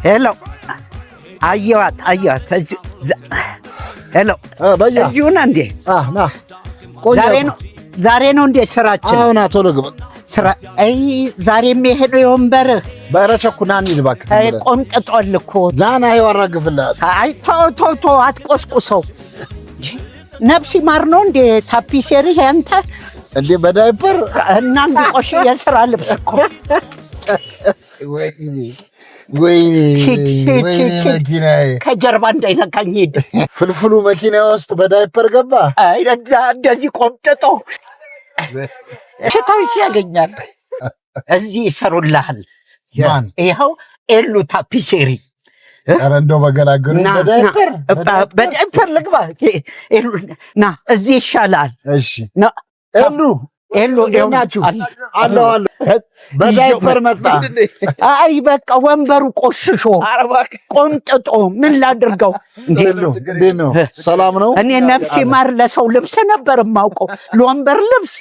Hello፣ አየዋት አየዋት። Hello፣ እዚሁ ነህ እንዴ? ና ቆየ። ዛሬ ነው እንዴ ስራችን? አሁን ቶሎ ግባ። ስራ አይ፣ ዛሬም ይሄ ነው የወንበርህ? በኧረ ቸኩል፣ ና እንሂድ እባክህ። አይ ቆንጥጧል እኮ። ና ና፣ ይኸው አራግፍልሃል። አይ ተው ተው ተው፣ አትቆስቁሰው። ነፍሲ ማር ነው እንዴ ታፒሴሪህ ያንተ? እንዴ በዳይፐር እና እንዲቆሽ የስራ ልብስ እኮ። ወይኔ ወይኔ ወይኔ መኪናዬ። ከጀርባ እንዳይነካኝ ሂድ። ፍልፍሉ መኪና ውስጥ በዳይፐር ገባ። አይ እንደዚህ ቆምጥጦ ሽታው ያገኛል። እዚህ ይሰሩልሃል። ማን? ይኸው ኤሉ ታፒሴሪ። ኧረ እንደው በገላገሉኝ። በዳይፐር። በዳይፐር ልግባ። ኤሉ ና፣ እዚህ ይሻላል። እሺ ኤሉ። ኤሉ። እንዴት ናችሁ? አለሁ አለሁ። በዳይፐር መጣ። አይ በቃ ወንበሩ ቆሽሾ ቆንጥጦ ምን ላድርገው? ኤሉ እንዴት ነው? ሰላም ነው? እኔ ነፍሴ ማር ለሰው ልብስ ነበር የማውቀው፣ ለወንበር ልብስ።